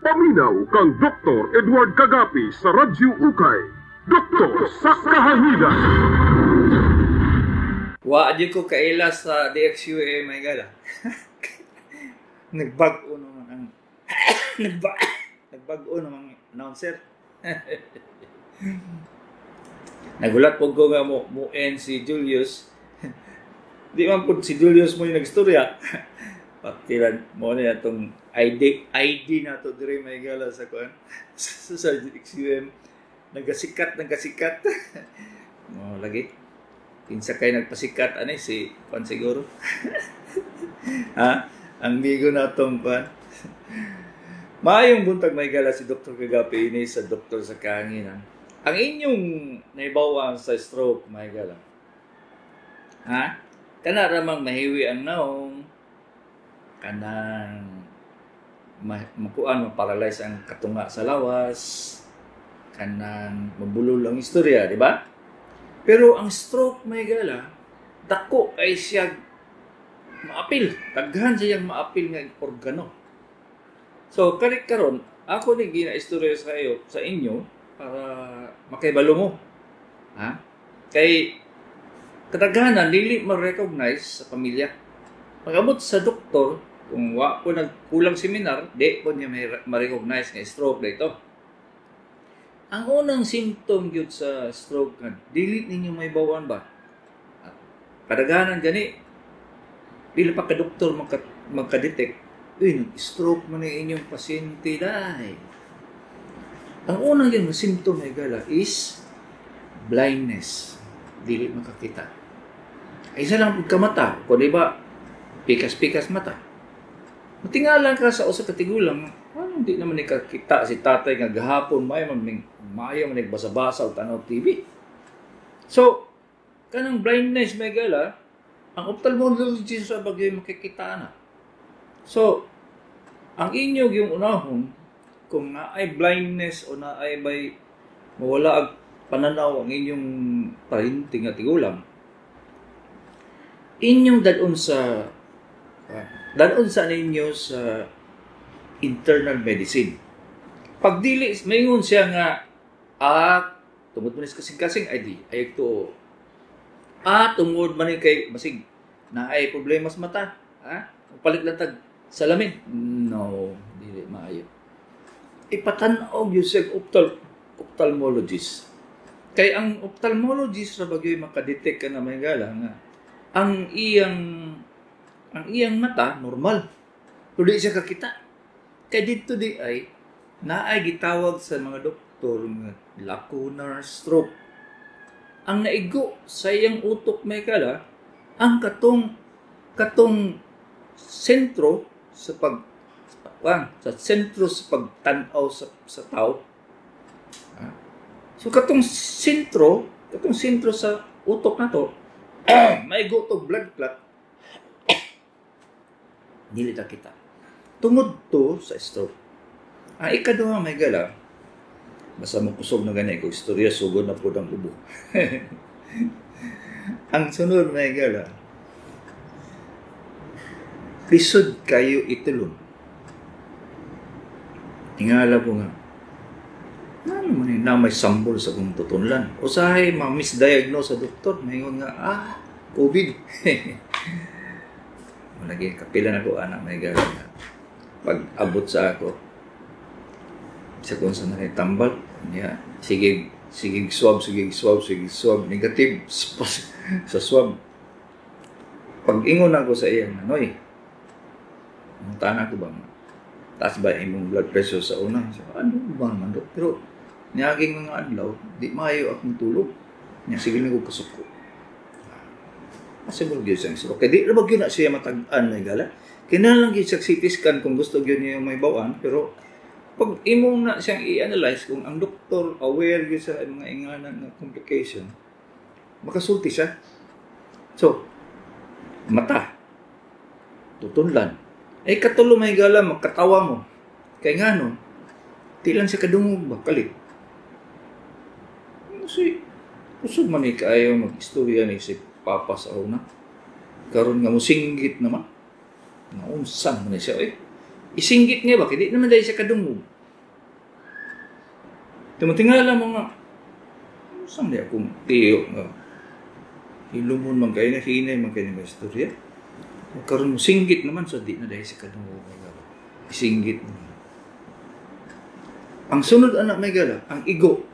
Paminaw kang Dr. Edward Kagapi sa Radyo Ukay. Doktor sa Kahanginan. Wa di ko kaila sa DXUA, may gala. Nagbag-o naman ang nagbag-o naman ang announcer. Nagulat po ko nga mo end si Julius. Di man po si Julius mo yung nagstorya. Patilan mo na itong ID na to dire, may gala, sa kuan sa DXUM. Nagasikat, nagasikat. Mo lagi. Kinsa kay nagpasikat ani si kuan siguro? Ha? Ang migo na tong kuan. Maayong buntag, may gala, si Dr. Kagapi ini sa Doktor sa Kahanginan. Ang inyong naibawan sa stroke, may gala. Ha? Kana ramang mahiwi ang naong, kanang makuan, maparalyze ang katunga sa lawas, kanang mabulol ang istorya, di ba? Pero ang stroke, may gala, dako ay siya maapil. Daghan siyang maapil nga organo. So, karik karon, ako ni gina-istorya sa iyo, sa inyo para makaibalo mo. Ha? Kay kadaghanan dili ma-recognize sa pamilya. Pag-abot sa doktor, kung wa po nagkulang seminar, di po niya ma-recognize nga stroke na ito. Ang unang symptom gyud sa stroke nga dili ninyo may bawan ba? Kadaghanan gani dili pa ka doktor magka-detect, uy, nag-stroke man ni inyong pasyente dai. Ang unang gyud nga symptom, may gala, is blindness. Dili makakita. Ay, isa lang pud ka mata, kung di ba pikas-pikas mata. Matingalan ka sa usa ka tigulang, ano, di naman ni kakita si tatay nga gahapon maayo man nagbasa-basa o tanaw TV. So, kanang blindness, may gala, ang ophthalmologist sa bagay makikita na. So, ang inyo yung unahon, kung naay blindness o naay bay mawala ang pananaw ang inyong parinti nga tigulang, inyong dadon sa ninyo sa internal medicine. Pag dili maingon siya nga tungod man ni kasing-kasing ay di ay to, tungod man ni kay basig naay problema sa mata, ha, palit lang tag salamin. No, dili maayo. Ipatan-aw gyud siya ophthalmologist. Kay ang ophthalmologist ra bagyoy makadetect ka na, may gala, nga ang iyang mata normal. Pero di siya kakita. Kay dito di ay naay gitawag sa mga doktor nga lacunar stroke. Ang naigo sa iyang utok, may gala, ang katong katong sentro sa pag sa sentro sa pagtan-aw sa tao. So katong sentro sa utok na to, maigo to blood clot, dili ta kita. Tungod to sa stroke. Ang ikaduha, may gala, basta mo kusog na gani ko istorya, sugod na pud ang ubo. Ang sunod, may gala, lisod kayo itulon. Tingala po nga, ano man yun, na may sambol sa kong tutunlan. Usahay, ma-misdiagnose sa doktor. Mayngon nga, COVID. Lagi, kapila na ko, anak, may gala nga. Pag abot sa ako, sa kung saan na tambal, niya, sige, sige swab, sige swab, sige swab, negative sa swab. Pag ingon ako sa iyang, "Noy, tana ko ba, taas ba imong blood pressure sa una?" So, ano ba naman, Dok? Pero, niaging mga adlaw, di maayo akong tulog. Niya, sige na ko kasuko. Possible gyud siyang stroke. Kaya di ra ba gyud na siya matag-an, may gala? Kinahanglan gyud siya CT scan kung gusto gyud niya may bawaan, pero pag imong na siyang i-analyze, kung ang doktor aware gyud sa mga ingana nga complication, makasulti siya. So, mata, tutunlan. Ay katulo, may gala, makatawa mo. Kay ngano, di lang siya kadungog ba, kalit. Kasi, kusog man ni kaayo mag-istorya ni si Papa sa una. Karon nga musinggit naman. Naunsan man ni siya eh. Isinggit nga ba, kay di naman dahil siya kadungog. Tumatingala mo nga, saan di akong tiyo nga hilumon man kayo na, hinay man kayo na may istorya. Karon mo singgit naman, so di na dahil si kadungog may gala. Singgit naman. Ang sunod anak may gala, ang igo,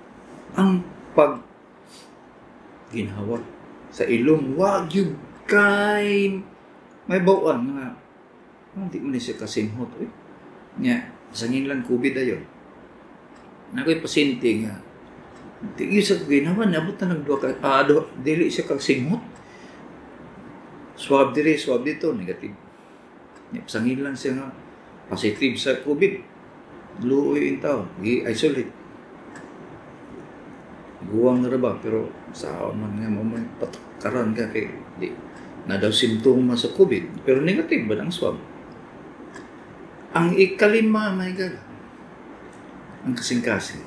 ang pag ginhawa sa ilong, wag yun kay may bawaan nga hindi mo ni siya kasimhot. Eh. Nga, sangin lang COVID ayon. Nakoy pasyente nga, di yun sa ginawa, nabot na nagduha ka, dili siya kasimhot. Swab diri, swab dito, negative. Sangin lang siya nga, positive sa COVID. Luoy yung tao, i-isolate. Guwang na ba, pero sa man nga, mamay patakaran ka kay, di, na daw simptomas sa COVID, pero negative ba ang swab? Ang ikalima, my God, ang kasing-kasing.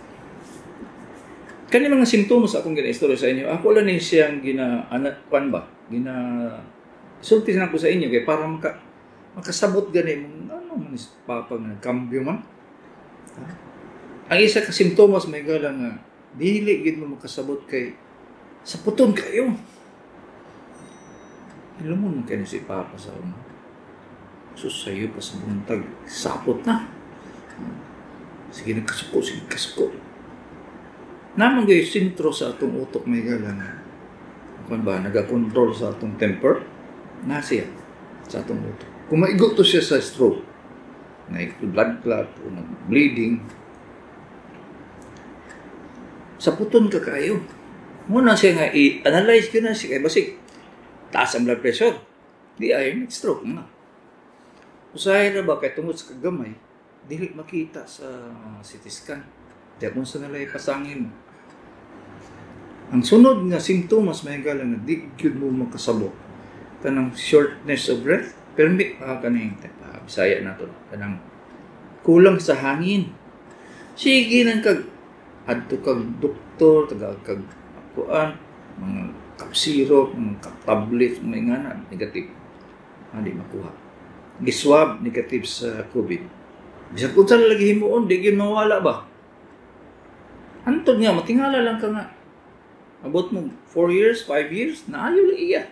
Kani mga simptomas akong gina-istorya sa inyo, ako lang ni siyang gina-sulti na ako sa inyo kay para makasabot gani mong ano man is papa nga nagkambyo man. Ha? Ang isa ka simptomas, my God, nga dili gid mo makasabot kay saputon kayo. Ilumon man kayo si papa sa una. Sus, sayo pa sa buntag, sapot na. Sige, nagkasuko, sige, kasuko. Naman kayo sentro sa atong utok, may galang. Kung ba, nagakontrol sa atong temper, na siya sa atong utok. Kung maigo to siya sa stroke, na blood clot, o bleeding, saputon ka kayo. Muna siya nga, i-analyze ko na siya, kay basig, taas ang blood pressure. Di ay, nag-stroke na. Usahay na ba, kay tungod sa kagamay, dili makita sa CT scan. Di akong sa nalay pasangin mo. Ang sunod nga simptomas, may galang na di gyud mo makasabot. Kanang shortness of breath, pero may kaning Bisaya na to. Kanang kulang sa hangin. Sige nang kag adto kag doktor, taga kag kuan, mga kapsirop, mga tablet, mga ingana, negative. Di makuha. Giswab, negative sa COVID. Bisag unsa lagi himuon, di gyud mawala ba? Antod nga, matingala lang ka nga. Abot mo 4 years, 5 years, naayo lang iya.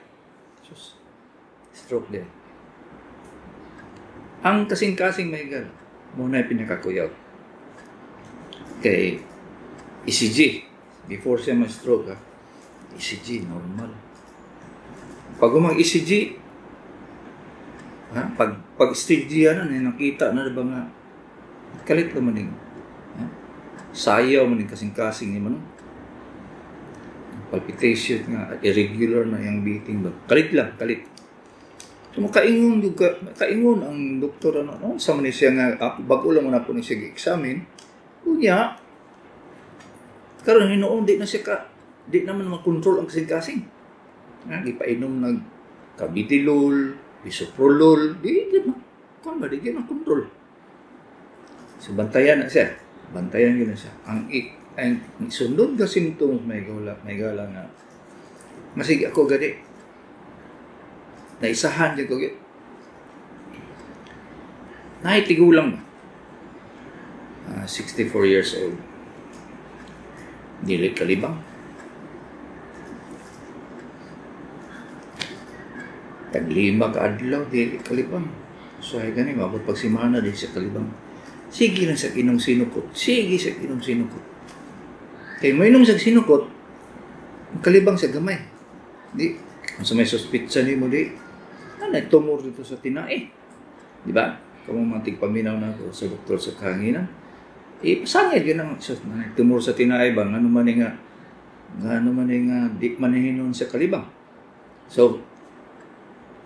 Sus, stroke din. Ang kasing-kasing may gal, muna yung pinakakuyaw. Kay ECG, before siya ma-stroke, ha? ECG, normal. Pag umang ECG, ha? Pag ECG yan, nakita na ba nga, kalit naman din. Ha? Sayaw man din kasing-kasing ni man. Palpitation nga, irregular na yung beating ba. Kalit lang, kalit. So makaingon makaingon ang doktor ano, no? Sa man siya nga bago lang na po ni siya gi-examine. Unya karon hinuon di na siya ka di naman makontrol ang kasing-kasing. Ha, gipainom nag Carvedilol, Bisoprolol, di di kon ba di na kontrol. So bantayan na siya. Bantayan gyud na siya. Ang sunod nga symptoms may gala nga masig ako gani. Naisahan gyud ko gyud. Nay tigulang ba? 64 years old. Dili kalibang. Taglima ka adlaw dili kalibang. So ay gani mabot pag semana di sa kalibang. Sige lang sa inom sinukot. Sige sa inom sinukot. Kay moinom sa sinukot, kalibang sa gamay. Di kung sa may suspitsa nimo di na tumor dito sa tinae. Di ba? Kamo mga tigpaminaw na ako sa doktor sa kahanginan. Ipasangil yun ang tumor sa tinae ba? Ngano man nga di manihinon sa kalibang. So,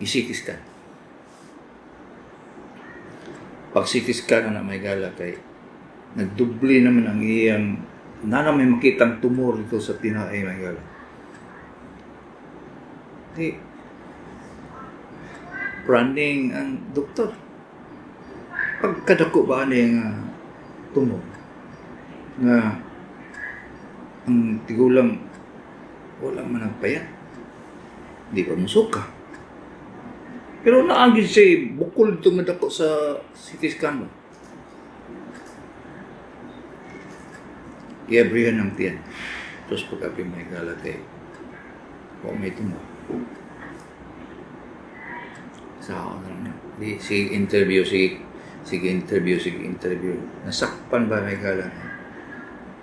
i-CT scan. Pag CT scan na may gala kay nagdubli naman ang iyang na may makitang tumor dito sa tinae may gala. Di branding ang doktor. Pagkadako ba niya nga tumor nga ang tigulang wala man nagpayat, di pa musuka. Pero naagin siya bukol dito nga dako sa CT scan mo. Iabrihan ang tiyan. Tapos pag-abri, mga higala, kay wa may tunga. Sa ako na lang. Di, sige interview, sige, sige interview, sige interview. Nasakpan ba, mga higala?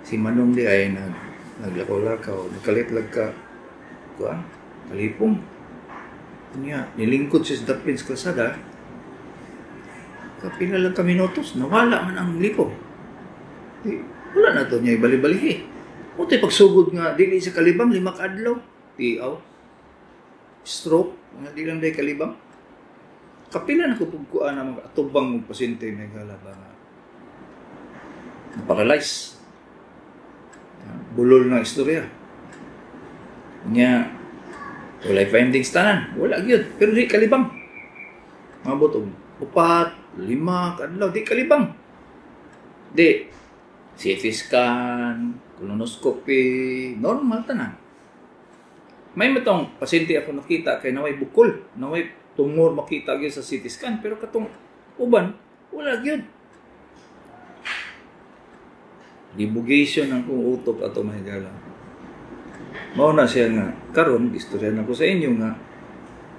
Si Manong di ay naglakaw-lakaw, nagkalit lang ka, kuan, kalipong. Niya, nilingkod siya sa dapin sa kalsada, kapila lang ka minutos, nawala man ang lipong. Di, wala na to niya ibali-balihi. Utoy pagsugod nga, dili sa kalibang, 5 ka adlaw. Tiaw. Stroke, nga di lang day kalibang. Kapila na ko pugkuan ang mga atubang mong pasyente, may galaba nga na-paralyze. Bulol na istorya. Nya, walay findings tanan. Wala gyud. Pero di kalibang. Mabot og 4, 5 ka adlaw, di kalibang. Di, CT scan, colonoscopy, normal tanan. May matong pasyente ako nakita kay naway bukol, naway tumor makita gyud sa CT scan, pero katong uban wala gyud. Divulgation ang kong utok ato, mga higala. Mao na siya nga karon istorya na ko sa inyo nga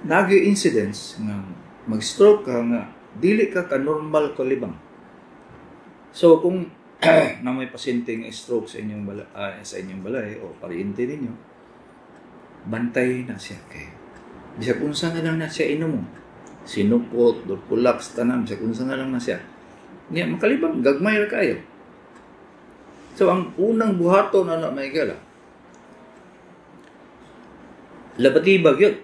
nagi incidents nga mag-stroke ka nga dili ka ka normal kalibang. So kung na may pasyente nga stroke sa inyong balay, sa inyong balay o pariente ninyo, bantay na siya kay bisag unsa na lang na siya inom mo. Sinupot, Dulcolax, tanan, bisag unsa na lang na siya. Niya makalibang gagmay ra kayo. So ang unang buhaton na may gala, labatibag yun.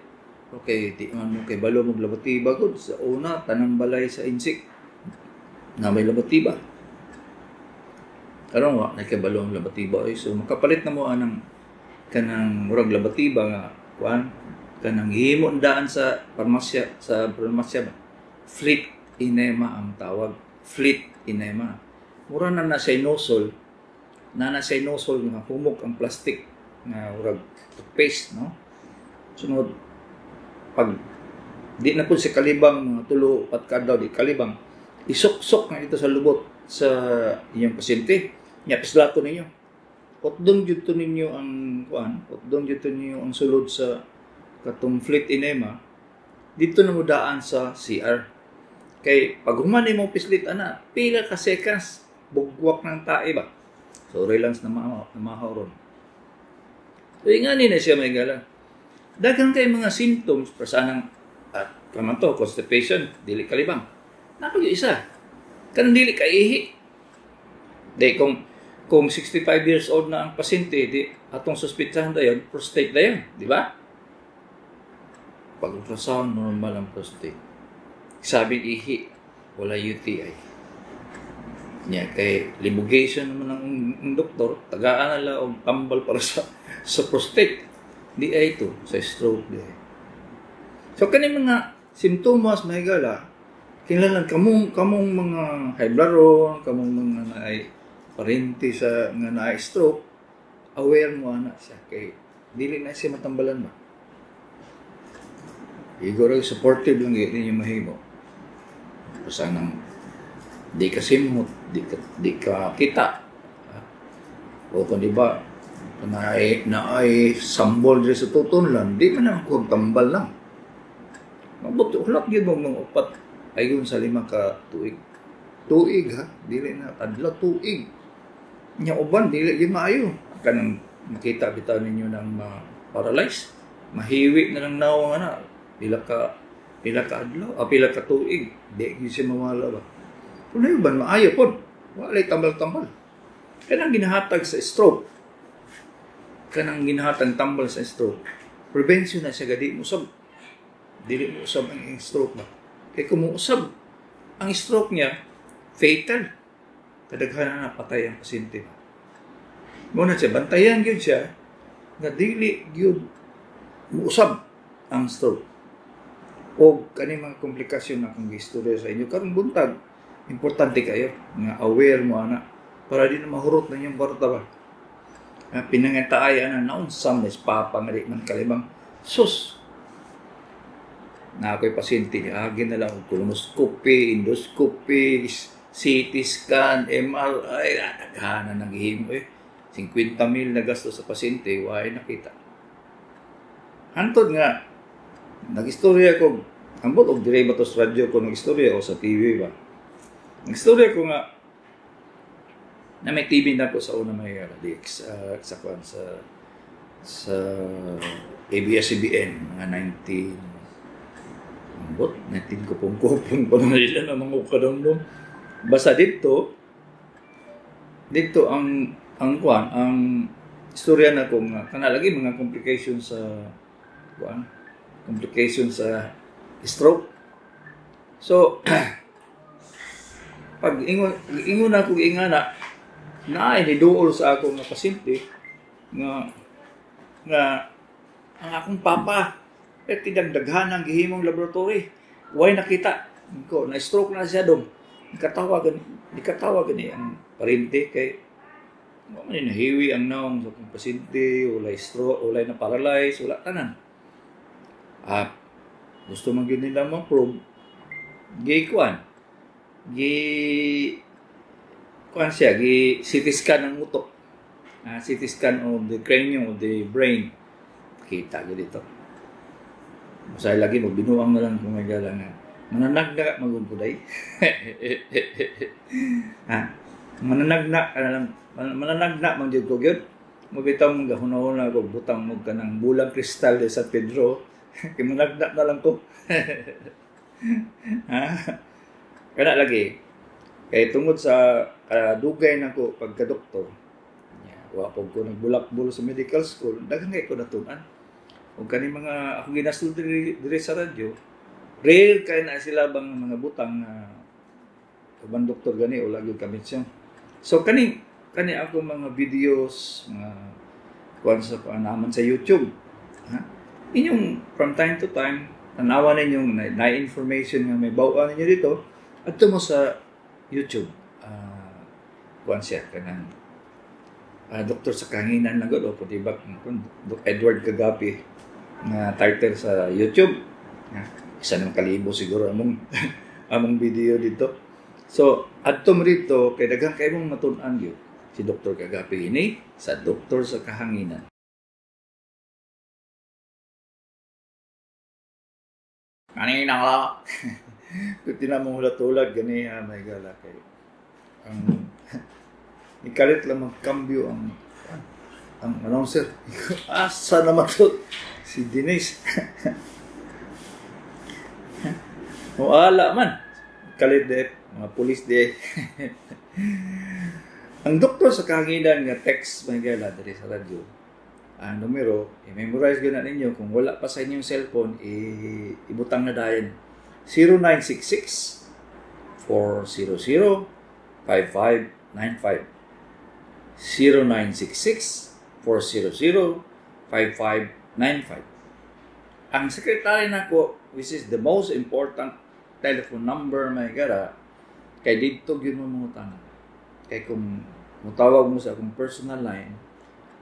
Okay, di man mo kay balo mo labatibag gud. Sa una, tanang balay sa insik na may labatiba. Karon wa nakabalo ang labatiba oy. So makapalit na mo anang kanang murag labatiba nga kuan kanang himo daan sa parmasya ba. Fleet enema ang tawag. Fleet enema. Mura na na sa nozzle, na na sa nozzle nga humok ang plastic nga murag toothpaste, no? Sunod pag di na pud si kalibang mga tulo pat kadlaw di kalibang, isuksok na dito sa lubot sa inyong pasyente. Nya pislato ninyo. Otdon jud to ninyo ang kuan, otdon jud to ninyo ang sulod sa katong fleet enema. Dito na mo daan sa CR. Kay pag human nimo pislit ana, pila ka seconds bugwak ng tae ba. Sorry lang sa namahaw ron. So ingani na siya, may gala. Daghan kay mga symptoms para sa anang at kaman to constipation, dili kalibang. Napag isa. Kanang dili ka ihi. Di kung 65 years old na ang pasyente, di atong suspetsahan dayon prostate dayon, di ba? Pag ultrasound, normal ang prostate. Sabi ihi, wala UTI. Nya kay libugation naman ang doktor, tagaan na lang og tambal para sa prostate. Di ay ito, sa stroke di ay. So kani mga simptomas, mga higala, kinahanglan kamong mga hayblaron, kamong mga naay parente sa nga naay stroke, aware mo ana siya kay dili na siya matambalan ba. Igor supportive lang gyud ninyo mahimo. Basta nang di ka simhot, di ka kita. O kung di ba naay sambol diri sa tutunlan, di man ang kuwag tambal lang. Mabuti, hulak yun mo mga 4 ayon sa 5 ka tuig. Tuig ha, dili na adlaw tuig. Nya uban dili gyud maayo. Kanang makita bitaw ninyo ng ma-paralyze, mahiwi na lang nawong ana, pila ka adlaw, pila ka tuig, di gyud siya mawala ba. Kung uban maayo pod, walay tambal-tambal. Kanang ginahatag sa stroke, kanang ginahatag tambal sa stroke, prevention na siya gadi mo usab. Dili mo usab ang stroke ba. Kay kung mousab ang stroke niya, fatal. Kadaghanan na patay ang pasyente. Muna siya, bantayan gyud siya nga dili gyud mousab ang stroke. O kani mga komplikasyon na akong giistorya sa inyo karong buntag, importante kayo nga aware mo ana para di na mahurot na inyong kwarta ba. Pinangitaay ana naunsam ni papa nga di man kalibang sus. Na ako'y pasyente niya, agi na lang colonoscopy, endoscopy, CT scan, MRI, daghanan nang gihimo eh. 50 mil na gasto sa pasyente, way nakita. Hantod nga nagistorya ko, ambot og dire ba to sa radyo ko nagistorya o sa TV ba. Nagistorya ko nga na may TV na ko sa una may DX sa kwan sa ABS-CBN mga 19 ambot 19 kupong-kupong pa na nila na mga kadamdom. Basta dito ang kuan ang istorya na ko nga kana lagi mga complications sa kuan, complications sa stroke. So pag ingon na ko ingana naay niduol sa ako nga pasyente nga ang akong papa eh tidagdaghan ang gihimong laboratory, way nakita ko na stroke na siya dong. Nikatawa gani ang parente kay wa man nahiwi ang naong sa akong pasyente, walay stroke, walay na paralyze, wala tanan. Gusto man gyud nila ma-prove, gi kuan siya, gi CT scan ang utok. CT scan of the cranium of the brain. Kita gyud dito. Masay lagi magbinuang na lang kung may gala nga. Mananagna magud ko day. Mananagna ka na lang, mananagna man jud ko gyud. Mabitaw mong gahuna-huna ko butang mo kanang bulang kristal sa Pedro. Kay managna na lang ko. Kana lagi kay tungod sa kadugay nako pagkadoktor. Wa pud ko nagbulakbol sa medical school, daghan kay ko natun-an. Ug kani mga ako ginastud diri sa radyo, rare kay na sila bang mga butang na uban doktor gani wala gyud kami siya. So kani ako mga videos, mga kuan sa naman sa YouTube. Ha? Inyong from time to time tanawa ninyong na information nga may baw-an ninyo dito adto mo sa YouTube. Kuan siya kanang doktor sa kahanginan lang gud o putibak kun Edward Kagapi nga title sa YouTube. Isa nang kalibo siguro among among video dito. So adto mo dito kay daghan kay mong matun-an gyud si Dr. Kagapi ini sa Doktor sa Kahanginan. Kanina la. Kuti na mong hulat-hulat gani may gala kay ang nikalit lang magkambyo ang announcer. Asa naman to si Denise. Wala man. Kalit de mga pulis de. Ang doktor sa kahanginan nga text may gala diri sa radyo. Ang numero, i-memorize gyud na ninyo. Kung wala pa sa inyong cellphone, ibutang na dayon. 0966 400 5595. 0966 400 5595. Ang sekretary nako, which is the most important telephone number may gara, kay didto gyud mo mangutana. Kay kung mutawag mo sa akong personal line,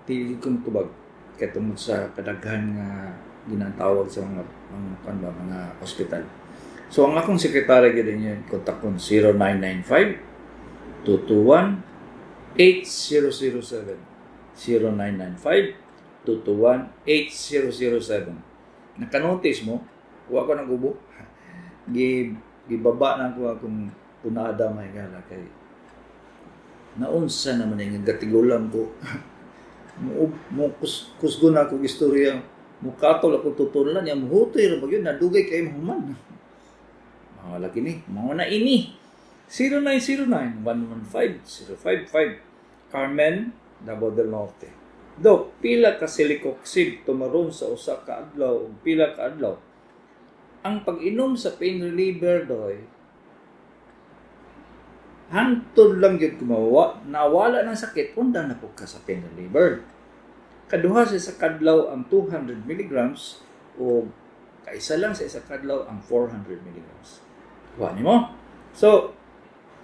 dili ko motubag kay tungod sa kadaghan nga ginatawag sa mga mga hospital. So ang akong sekretary gyud inyo kontak kon 0995 221 8007. 0995 221 8007. Naka-notice mo, wa ko nagubo. Gibaba na ko akong punada may gala kay naunsa naman ang gatigulang ko. Mo kusgo na akong istorya, mukatol ako tutulan niya, muhutoy ra ba gyud nadugay kay mahuman. Mga lagi ni, mga na ini. 0909 115 055 Carmen, Davao del Norte. Dok, pila ka celecoxib tumaron sa usa ka adlaw ug pila ka adlaw. Ang pag-inom sa pain reliever doy, hantod lang gyud kumawa, nawala ng sakit, undang na pud ka sa pain reliever. Kaduha sa isa kadlaw ang 200 milligrams o kaisa lang sa isa kadlaw ang 400 milligrams. Kuha nimo? So,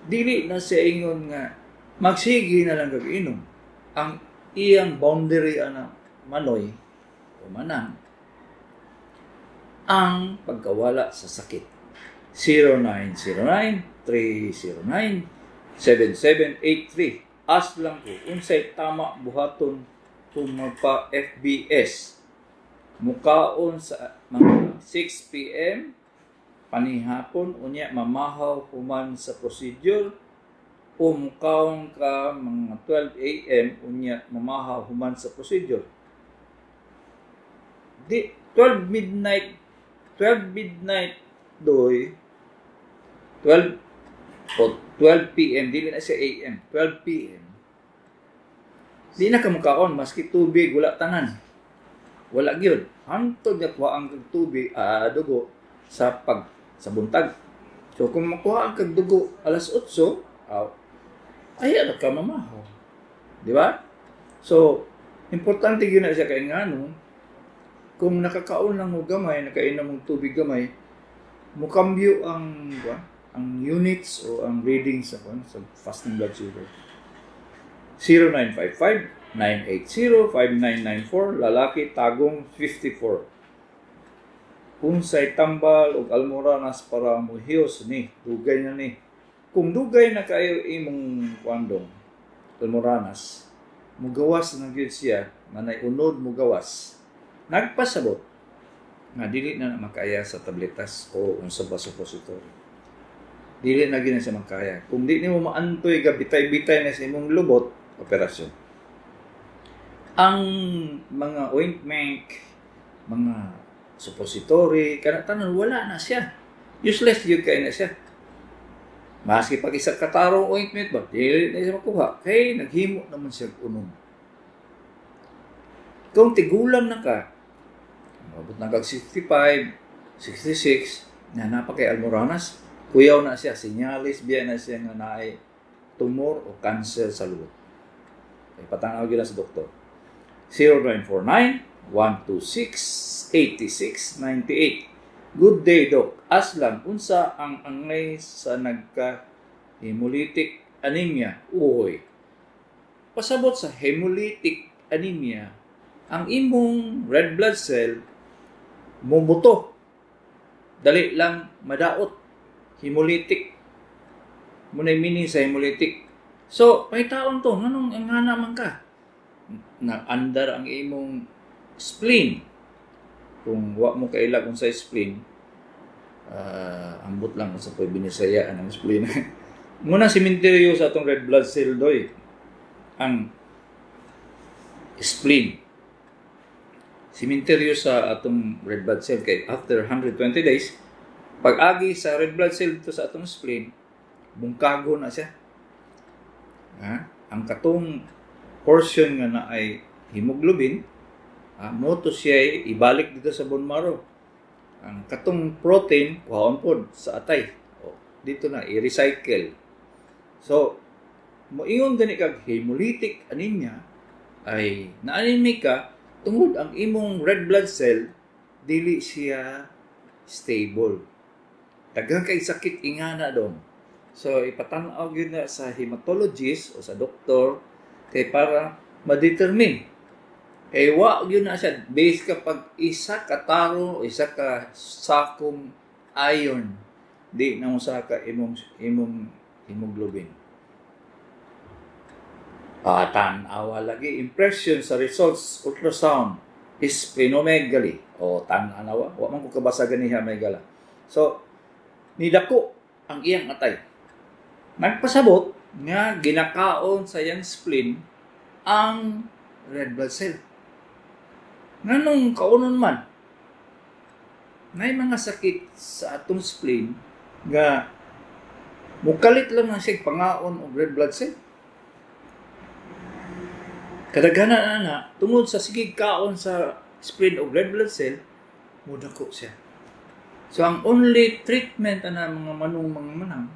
dili na siya ingon nga magsige na lang kag inom. Ang iyang boundary ana manoy o manang ang pagkawala sa sakit. 0909 309 7783. Ask lang ko, unsay tama buhaton kung magpa FBS? Mukaon sa mga 6 p.m. panihapon, unya mamahaw human sa procedure, o mukaon ka mga 12 a.m. unya mamahaw human sa procedure? Di 12 midnight, 12 midnight doy, 12 o 12 p.m., dili na siya a.m., 12 p.m. Di na ka mukaon maski tubig, wala tanan. Wala gyud. Hantod nga kuha ang kag tubig, dugo sa pag sa buntag. So kung makuha ang kag dugo alas 8, ay ano ka mamahaw. Di ba? So importante gyud na siya kay ngano kung nakakaon lang mo gamay, nakainom mong tubig gamay, mukambyo ang ba, ang units o ang readings sa kuan sa fasting blood sugar. 0955-980-5994, lalaki, Tagum, 54. Unsay tambal og almoranas para mohiyos ni? Dugay na ni. Kung dugay na kayo imong kuandong almoranas, mugawas na gyud siya, manay unod mugawas. Nagpasabot nga dili na makaya sa tabletas o unsa ba suppository. Dili na gyud na siya makaya. Kung di nimo maantoy ga bitay-bitay na sa imong lubot, operasyon. Ang mga ointment, mga suppository, kana tanan wala na siya. Useless gyud kay na siya. Maski pag isa katarong ointment ba, dili na siya makuha. Kay naghimo naman siya unom. Kung tigulang na ka, mabot na kag 65, 66, na napakay almoranas, kuyaw na siya, sinyalis biya na siya nga naay tumor o cancer sa lubot. Ipatanaw gyud na sa doktor. 0949-126-8698. Good day, Doc. Aslan, unsa ang angay sa nagka-hemolytic anemia? Uy. Pasabot sa hemolytic anemia, ang imong red blood cell mubuto. Dali lang madaot. Hemolytic. Muna'y meaning sa hemolytic. So, pahitaon to, nganong ang ngana man ka? Na-under ang imong spleen. Kung wa mo kaila kung sa spleen, ambot lang sa pwede binisaya ang spleen. Muna simenteryo sa atong red blood cell doy. Ang spleen. Simenteryo sa atong red blood cell kay after 120 days, pag-agi sa red blood cell dito sa atong spleen, bungkago na siya. Ha? Ang katong portion nga na ay hemoglobin, mo to siya ibalik dito sa bone marrow. Ang katong protein kuhaon pod sa atay. O, dito na i-recycle. So, moingon gani kag hemolytic anemia ay na-anemic ka tungod ang imong red blood cell dili siya stable. Daghan kay sakit ingana dong. So ipatan-aw gyud na sa hematologist o sa doktor kay para ma-determine. Kay wa gyud na siya base kapag isa ka taro o isa ka sakong iron di na mo saka imong imong hemoglobin. Tan-awa lagi impression sa results ultrasound is splenomegaly. O tan-awa, wa man ko kabasa ganiha may gala. So nidako ang iyang atay. Nagpasabot nga ginakaon sa iyang spleen ang red blood cell. Nganong kaunon man, may mga sakit sa atong spleen nga mukalit lang ang siya pangaon og red blood cell. Kadaghanan na na, tungod sa sigig kaon sa spleen og red blood cell, mudako siya. So ang only treatment ana mga manong mga manang,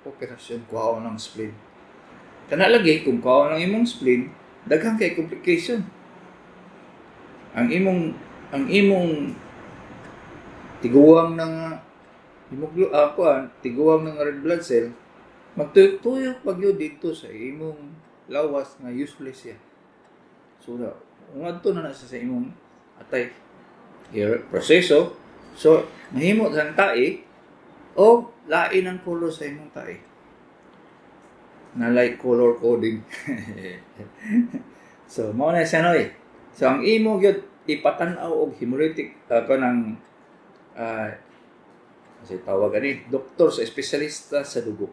operasyon, kuhaon ng spleen. Kana lagi, kung kuhaon ang imong spleen, daghan kay complication. Ang imong tiguang ng kuan, tiguang ng red blood cell, magtuyok pag yun dito sa imong lawas nga useless siya. So, ngadto na na siya sa imong atay. Here, proseso. So, mahimo sang tae o lain ang color sa imong tae. Nalay color coding. So mao na siya, noy. So ang imo gyud ipatan-aw og hemolytic kanang kasi tawag ani doktor sa espesyalista sa dugo.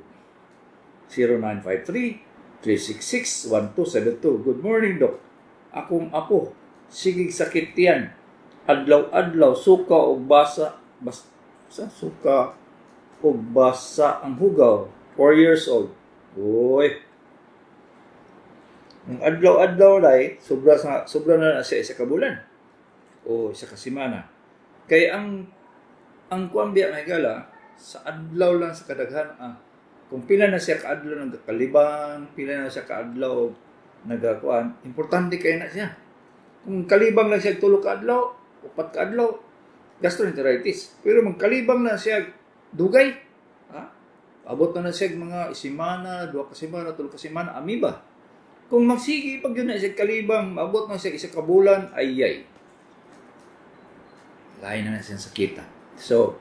0953 366 1272. Good morning, Doc. Akong apo sige sakit tiyan. Adlaw-adlaw suka og basa bas, sa suka og basa ang hugaw. 4 years old. Uy. Ang adlaw-adlaw day, sobra na siya isa ka bulan o isa ka semana. Kay ang kuan biya, may gala, sa adlaw lang sa kadaghan kung pila na siya kaadlaw nagkalibang, pila na siya kaadlaw nagakuan, importante kay na siya. Kung kalibang lang siya 3 ka adlaw, 4 ka adlaw, gastroenteritis. Pero magkalibang na siya dugay, ha? Abot na siya mga semana, 2 ka semana, 3 ka semana, amoeba. Kung magsige pag yun na siya kalibang, abot na siya isa ka bulan, ayay. Lain na siya sakita. So,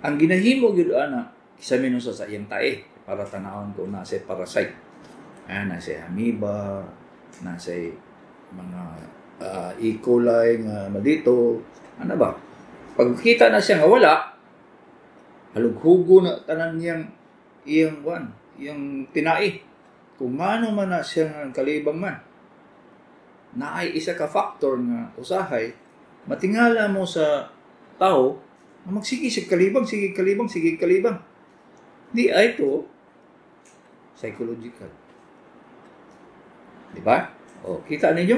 ang ginahimo gyud ana, examine sa iyang tae para tanawon kung na siya parasite. Ayan, na siya amoeba, na siya mga E. coli nga madito, ano ba? Pagkita na siya nga wala, halughugo na tanan niyang iyang kuan, iyang tinai. Kung ngano man na siya nga kalibang man, naay isa ka factor nga usahay, matingala mo sa tao, nga magsige siya kalibang, sige kalibang, sige kalibang. Di ay to psychological. Di ba? O, kita ninyo?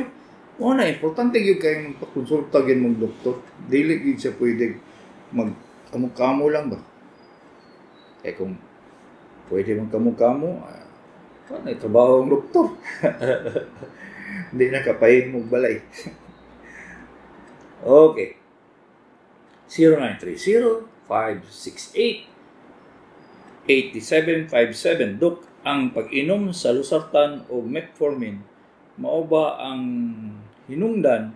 O na, importante yun kayong magpakonsulta gyud mong doktor. Dili gyud siya pwede magkamo-kamo lang ba? Eh kung pwede magkamo-kamo, ano, trabaho ang doktor. Hindi na kapahin mong balay. Okay. 0930-568-8757. Dok, ang pag-inom sa losartan o metformin, mao ba ang hinungdan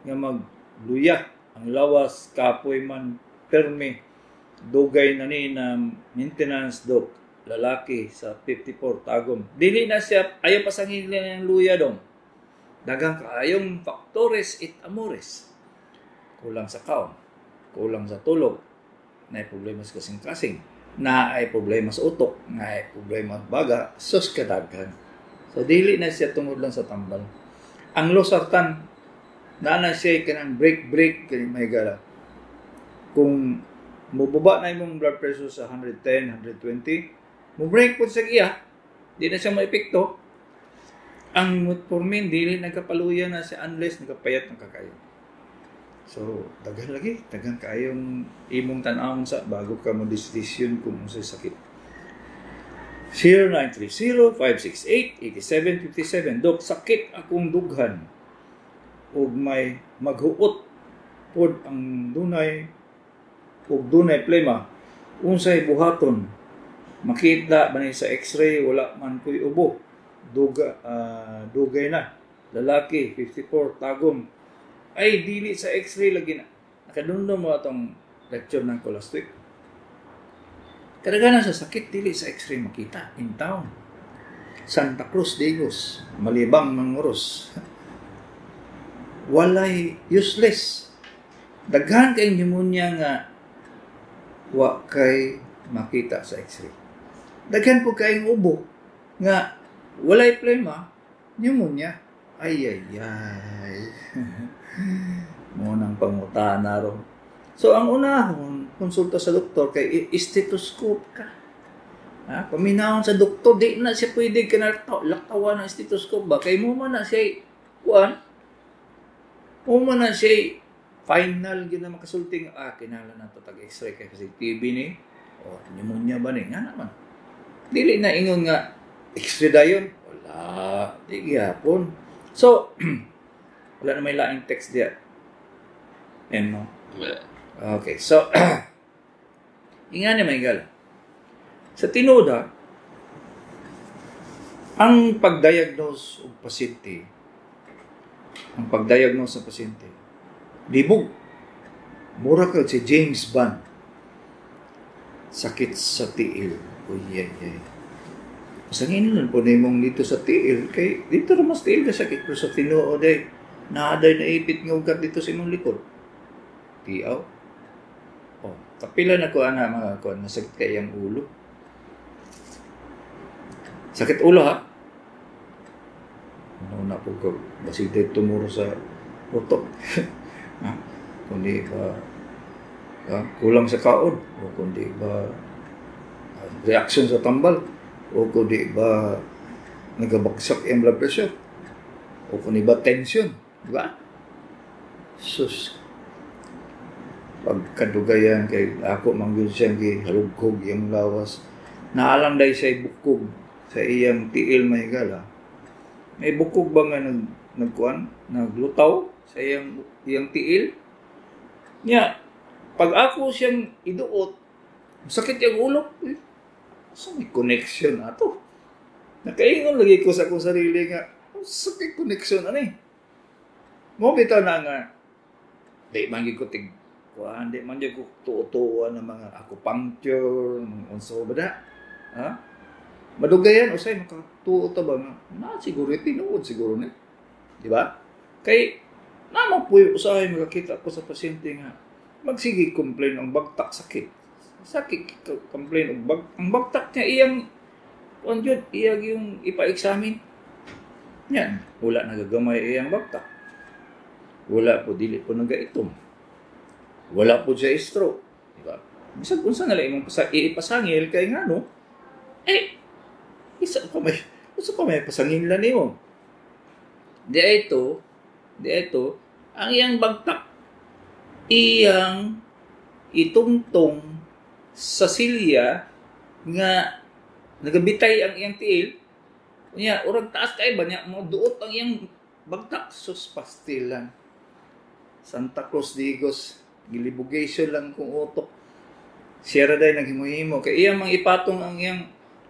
nga magluya ang lawas, kapoy man perme, dugay na ni na maintenance, Dok? Lalaki sa 54, Tagum. Dili na siya, ayaw pasangin nila ng luya dong. Daghang kaayong factores et amores. Kulang sa kaon, kulang sa tulog, naay problema sa kasing-kasing, naay problema sa utok, naay problema sa baga, sus kadaghan. So dili na siya tungod lang sa tambal. Ang losartan, naa na siya kanang break-break kani may gala. Kung mubaba na imong blood pressure sa 110, 120, mo-break po sa iya, di na siya maepekto. Ang metformin, dili nagkapaluya na siya unless nagkapayat ng kakayo. So, daghan lagi, daghan kayong imong tan-awon sa bago ka mo decision kung unsay sakit. 0930-568-8757. Dok, sakit akong dughan ug may maghuot pod ang dunay ug dunay plema. Unsay buhaton? Makita ba ni sa x-ray, wala man ko'y ubo. Dugay na. Lalaki, 54, Tagum. Ay, dili sa x-ray lagi na. Nakadundong mo atong lecture ng ko last week. Kadaghanan sa sakit, dili sa x-ray makita in town. Santa Cruz, Digos, Malibang, Manguros. Walay useless. Daghan kay pneumonia nga wa kay makita sa x-ray. Daghan po kayong ubo nga walay plema, pneumonia. Ay, ay, ay. Munang pangutana ron. So, ang unahon, konsulta sa doktor, kay stethoscope ka. Ha? Paminahon sa doktor, di na siya pwede ka na laktawan ng stethoscope ba? Kay mo man na siya, kuan, mo man na siya, final yun na makasulting, kinala na ito tag-x-ray kay kasi TB ni, o pneumonia ba ni? Nga naman. Dili na ingon nga, x-ray dayon. Wala, di gihapon. So, wala na may laing text diya. And no? Okay, so, inga ni may gala. Sa tinuda, ang pagdiagnose og pasyente, ang pagdiagnose sa pasyente, libog. Mura ka si James Bond. Sakit sa tiil. Uy, ay, ay. Pasangin lang po nimong dito sa tiil kay dito ra mas tiil ka sakit, pero sa tinuod ay naaday naipit nga ugat dito sa imong likod. Tiaw. Oh, kapila na ko ana mga kuan, masakit kay iyang ulo. Sakit ulo ha. Ano na po ko basig day tumuro sa utok. Ha? Kundi ba kulang sa kaon, o kundi ba reaction sa tambal, o kundi ba nagabagsak yung blood pressure, o kundi ba tension, di ba? Sus, pagkadugayan kay ako man gyud siyang gihalughog iyang lawas. Naalang day siya bukog sa iyang tiil, may gala. May bukog ba nga nagkuan, naglutaw sa iyang iyang tiil? Nya, pag ako siyang iduot, sakit yung ulo. Eh, so may connection ato. Nakaingon lagi ko sa akong sarili nga, sakit connection ani. Mo bitaw na nga, di man gyud ko tig kuan, di man gyud ko tuo-tuoan ng mga acupuncture, mga unsa ba da? Ha? Madugayan usay makatuo ta ba nga na siguro tinuod siguro ni. Di ba? Kay naman po usahay makakita ko sa pasyente nga magsige complain ang bagtak sakit. Sakit complain og bag ang bagtak niya iyang kuan jud, iyang yung ipa-examine. Yan, wala nagagamay iyang bagtak. Wala po, dili po nagaitom. Wala po siya stroke. Di ba? Bisag unsa na lang imong ipasangil kay ngano? Eh, isa pa may unsa pa may pasanginlan nimo? Di ito, ang iyang bagtak iyang itungtong sa silya nga nagabitay ang iyang tiil. Unya, urag taas kay ba niya mo duot ang iyang bagtak, sus pastilan. Santa Cruz Digos, gilibugation lang kung utok. Siya ra day naghimo-himo kay iyang mang ipatong ang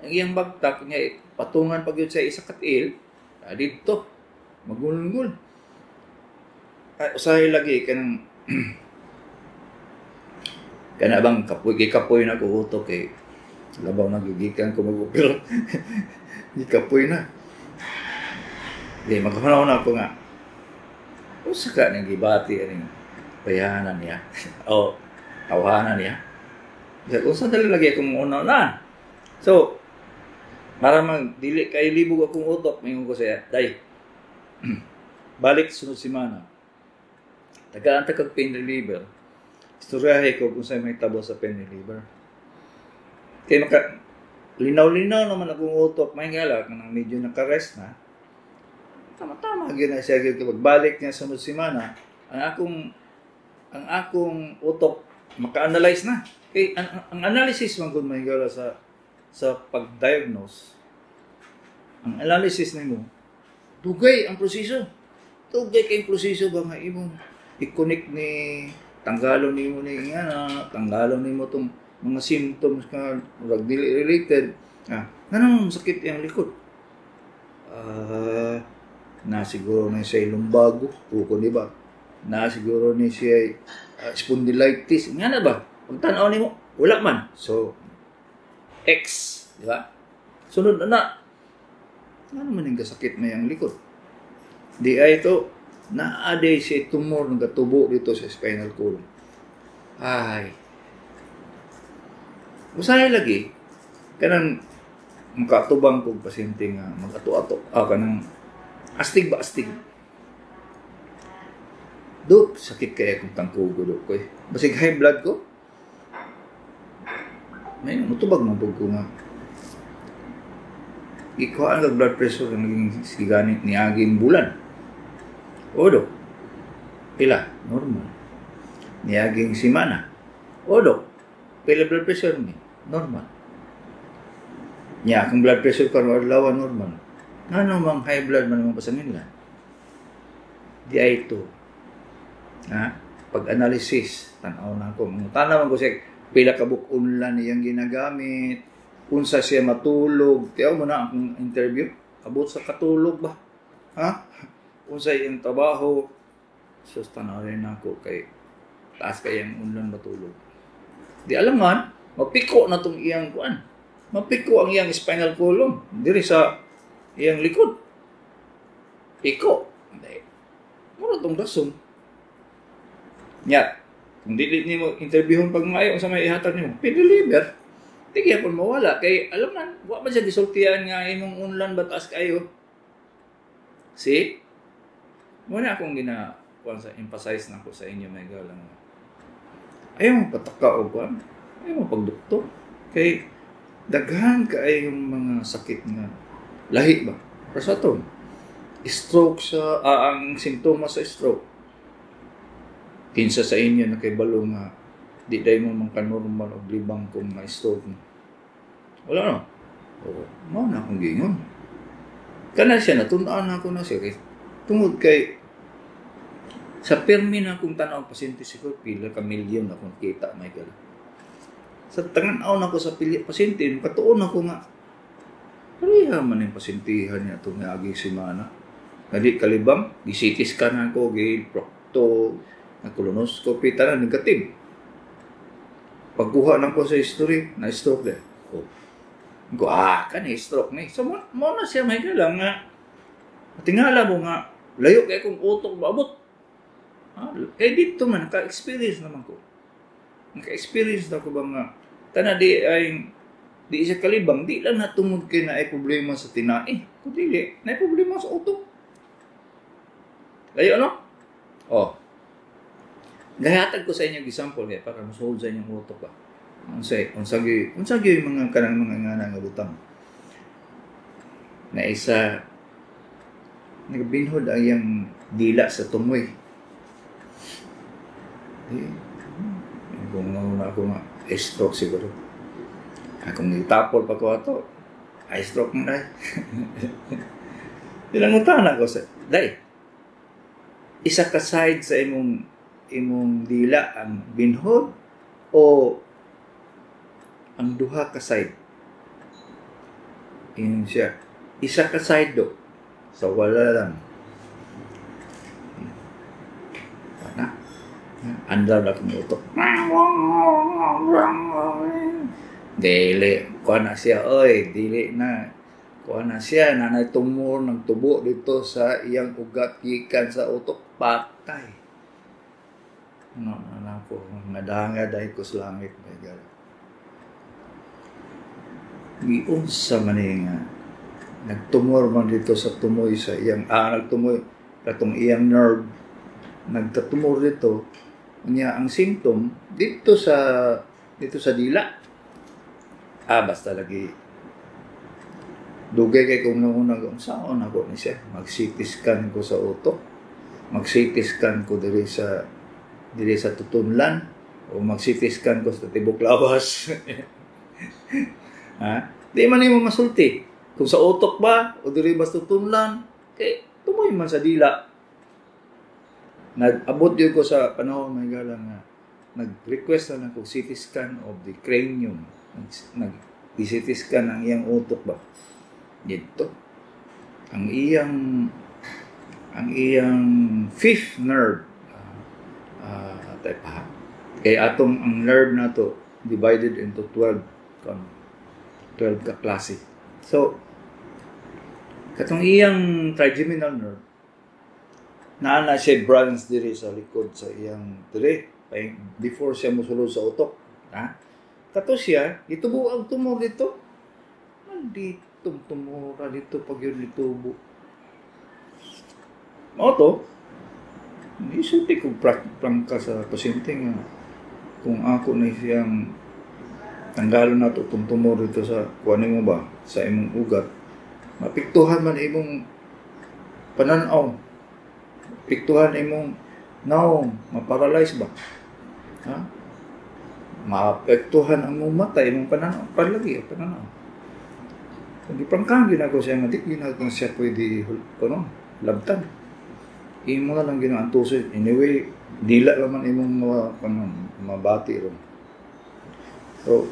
iyang bagtak niya patungan pag yun sa isa ka tiil didto magulgul. Ay, usahay lagi kanang kana bang kapoy, gikapoy na ko utok kay labaw na gigikan ko mag-opera. Gikapoy na. Di maghunaw na ako nga usa ka ning gibati aning bayanan niya o tawhanan niya. Usa dali lagi akong una na. So, para mag dili kay libog akong utok, mingon ko siya, "Day, balik sunod semana. Tagaan ta kag pain reliever. Istoryahe ko kung sa'y may tabo sa pain reliever." Kay maka linaw-linaw naman akong utok, may ngala kanang medyo naka-rest na. Tama-tama gyud na siya gyud pagbalik niya sunod semana, ang akong utok maka-analyze na. Kay ang analysis man gud may gala sa pag-diagnose. Ang analysis nimo, dugay ang proseso. Dugay kay proseso ba nga imong i-connect ni tanggalon nimo ni nga na tanggalon nimo tong mga symptoms nga murag dili related. Ah, nganong sakit iyang likod? Ah, na siguro na siya lumbago o di ba? Na siguro ni siya spondylitis. Nga na ba? Pag tan-aw nimo, wala man. So, X, di ba? Sunod na na. Ano man yung kasakit na yung likod? Di ay ito, naaday siya tumor nagatubo dito sa spinal column. Ay. Usahay lagi, kanang makatubang kog pasyente nga mag-ato-ato, kanang astig ba astig. Dok, sakit kaya kung tangkugo dok ko eh. Basig high blood ko. May mutubag man pud ko nga. Ikuha ang blood pressure ang naging siganit ni aging bulan. O dok, pila? Normal. Niaging simana. O dok, pila blood pressure ni? Normal. Nya, akong blood pressure karon adlaw normal. Ngano mang high blood man ang pasangin lang? Di ay ito. Ha? Pag-analysis, tanaw na ako. Tanaw ko siya, pila ka buk-unlan iyang ginagamit, unsa siya matulog. Tiyaw mo na akong interview. Abot sa katulog ba? Ha? Unsa iyang trabaho? Sus, tanaw rin ako kay taas kay iyang unlan matulog. Di alam man, mapiko na tong iyang kuan. Mapiko ang iyang spinal column diri sa iyang likod. Piko. Hindi. Mura tong rason. Nya, kung dili nimo interviewon pag maayo sa may ihatag nimo, liver. Di gyapon mawala kay alam man, wa man siya gisultian nga imong unlan batas kayo. See? Mo na akong gina kuan sa emphasize na ko sa inyo, may galang. Ayaw mo pataka og kuan. Ayaw mo pagdoktor. Kay daghan kay yung mga sakit nga lahi ba. Pero sa to, stroke sa ang sintomas sa stroke. Kinsa sa inyo nakibalo nga di dai mo man ka-normal og libang kung may stroke mo? Wala, no? Oo, mao na akong giingon. Kana siya, natun-an ako na siya. Kay, tungod kay sa pirmi na akong tanaw pasyente, siguro pila ka milyon akong kita, Michael. Sa tanganaw na ko sa pili, pasyente, katuon ako nga pareha man yung pasyentihan niya itong agi semana. Nga di kalibang, gi-CT scan ako, gi-procto, nag-colonoscopy, tanan negative. Pagkuha lang ko sa history, na-stroke din. Oh. Ko, kani stroke ni. So, mo na siya, Michael, lang nga, tingala mo nga, layo kay kong utok maabot. Ah, kay dito man, naka-experience naman ko. Naka-experience na ko ba nga, tana di ay, di siya kalibang, di lang natungod kay na ay problema sa tinai. Kung dili, na ay problema sa utok. Layo, no? Oh. Gahatag ko sa inyo example kay para musulod sa inyong utok ba. Unsay unsa gyud mga kanang mga ngana nga butang. Na isa nagbinhod ang iyang dila sa tumoy. Eh, kung nga ako nga stroke siguro. Akong gitapol pa ko ato, ay stroke na dai. Pinangutan ako sa dai. Isa ka side sa imong imong dila ang binhod o ang duha ka side? Ingon siya, isa ka side do. So wala lang. Ana. Andar na akong utok. Dili, kuha na siya, oy, dili na. Kuha na siya, nanay tumor ng tubo dito sa iyang ugat gikan sa utok, patay. Ano, ano ko, ngadanga dahil ko sa langit, may gala. Giunsa man eh nga, nagtumor man dito sa tumoy sa iyang, nagtumoy, katong iyang nerve, nagtatumor dito, niya ang symptom dito sa dila. Ah, basta lagi dugay kay kung nauna ko saon ako ni siya, mag-CT scan ko sa utok, mag-CT scan ko diri sa tutunlan o mag-CT scan ko sa tibok lawas. Ha? Di man nimo masulti kung sa utok ba o diri ba sa tutunlan kay tumoy man sa dila. Nag-abot yun ko sa panahon, may galang nga nag-request na lang ko CT scan of the cranium. Nag CT scan ang iyang utok ba. Dito. Ang iyang fifth nerve type pa. Kay atong ang nerve nato divided into 12 kon 12 ka klase. So katong iyang trigeminal nerve naa na siya branch diri sa likod sa iyang diri before siya mosulod sa utok. Ha? Kato siya, gitubo ang tumor dito. Dito tumora dito pag yun nitubo. Mao to, isulti ko prangka sa pasyente nga kung ako na siyang tanggalon nato itong tumor dito sa kuan mo ba sa imong ugat, mapiktuhan man imong pananaw, piktuhan imong naong, maparalyze ba, ha, maapektuhan ang imong mata, imong pananaw palagi ang pananaw. So, di prangkahan gyud ako siya nga di gyud na siya pwede kuno labtan, imo na lang ginaantusin. Anyway, dila naman imong mga kuno mabati ron. So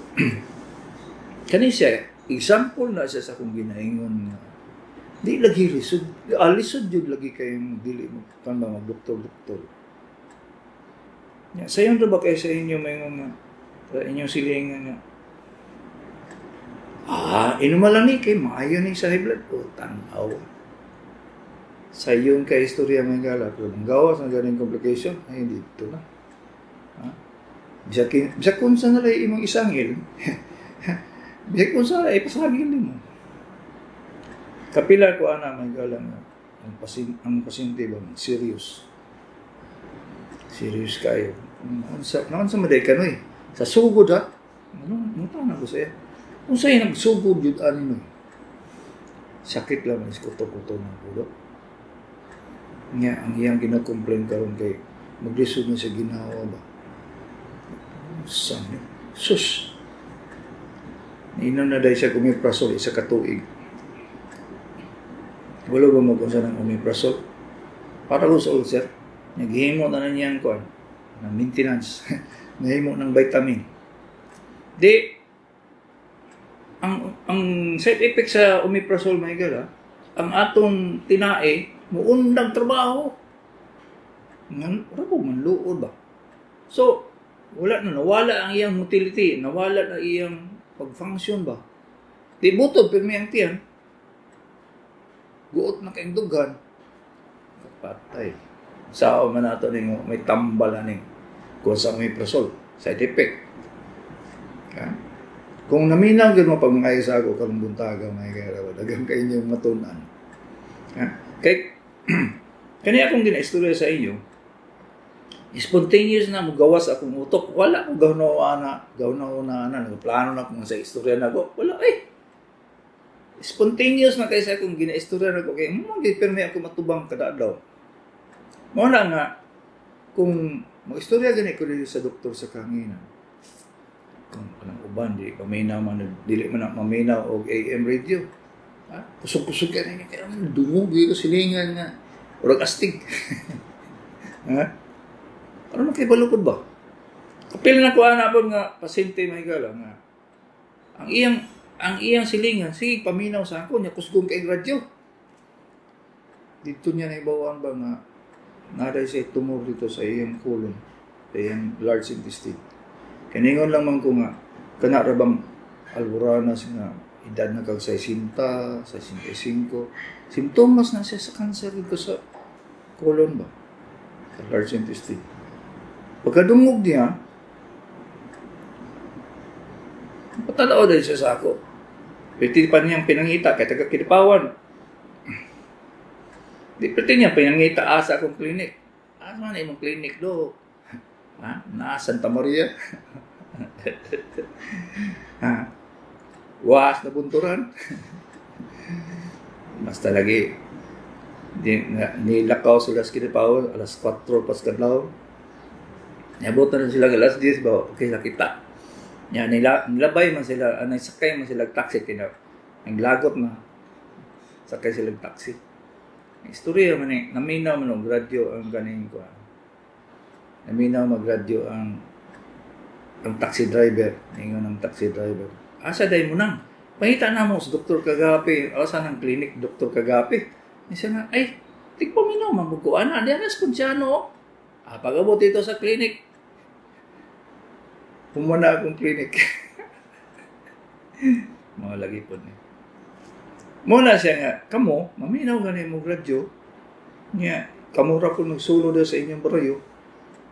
kani siya, example na siya sa akong ginaingon nga di lagi lisod, lisod jud lagi kayong dili mo kan ba magdoktor doktor. Ya, sayon ra ba kay sa inyo may nga sa inyong silingan nga Ah, inuma lang ni kay maayo ni sa high blood. O, tanaw. Sa iyon kay istorya, mga higala, pero gawas na ganing complication, ay dito na. Ha? Bisag kung sa na imong isangil, bisag kung sa ipasagil mo. Kapila ko ana, mga higala, nga ang pasyente ba serious. Serious kayo. Naunsa man ka noy? Sa sugod ha. Ano, muta na ko siya. Kung sa'yo nagsugod yun ani noy. Sakit lang is kuto-kuto ng ulo. Nga ang iyang gina-complain karon kay maglisod na sa ginawa ba. Sa sus. Inom na dahil siya omeprazole isa ka tuig. Wala ba mo kung saan ang omeprazole? Para ko sa ulcer. Naghimo na na niyang kuan ng maintenance. Nahimo ng vitamin. Di, ang side effect sa omeprazole, mga higala, ang atong tinae, muundang trabaho. Ngan, rabo man luod ba? So, wala na, nawala ang iyang motility, nawala na iyang pag-function ba? Di butod, pirmi ang tiyan. Guot na kayong dughan. Patay. Sao man nato ning may tambal aning kung sa omeprazole, side effect. Ha? Kung naminaw gyud mo pag mga sa ako karong buntaga, mga higala, daghang kay inyong matun-an. Ha? Kay kani akong ginaistorya sa inyo, spontaneous na mogawas akong utok. Wala ko gawnaw na ana, nagplano na kung sa istorya na ko. Wala eh. Spontaneous na kay sa akong ginaistorya na ko kay mo pirmi ako matubang kada adlaw. Mao na nga kung mag-istorya gani ko dili sa Doktor sa Kahanginan. Kung kanang uban di paminaw man, dili man na maminaw og AM radio. Ha? Kusog-kusog ka na kaya dungog dito silingan nga urag astig. Ha? Ano man kay balukod ba? Kapil na ko ana pod nga pasyente, mga higala, nga ang iyang silingan sige paminaw sa ako niya kusgong kay radyo. Dito niya naibawaan ba nga naday siya tumor dito sa iyang colon, sa iyang large intestine. Kaningon lang man ko nga kana ra bang alboranas nga edad na kag 60, 65, simptomas na siya sa cancer dito sa colon ba, sa large intestine. Pagkadungog niya, patalaw din siya sa ako. Pwede pa niyang pinangita kay taga Kinipawan. Di pwede niya pinangita asa akong klinik. Asa man imong klinik do? Ha? Na Santa Maria. Ha? Was na bunturan. Basta lagi di, nilakaw sila sa Kinipawan alas 4 pas kadlaw. Niabot na sila alas 10 ba? Okay nakita. Nya nilabay man sila, anay sakay man sila taxi kina. Naglagot na. Sakay sila taxi. Istorya man ni, naminaw man og radyo ang ganing ko. Naminaw magradyo ang taxi driver, ningon ang taxi driver. Asa day mo nang? Pangita na mo sa Doktor Kagapi, asa nang clinic Doktor Kagapi. Isa nga, ay, tigpaminaw man ko ana, di ana Esponciano. Ah, pag-abot dito sa clinic, pumuna akong clinic. Mga lagi po niya. Muna siya nga, kamo, maminaw gani mo radyo, niya, kamo ra po nagsulo daw sa inyong baryo.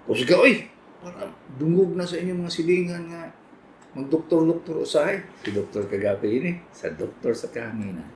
Kusga, oy, para dungog na sa inyong mga silingan nga, magdoktor-doktor usahay. Si Doktor Kagapi ini, sa Doktor sa Kahanginan.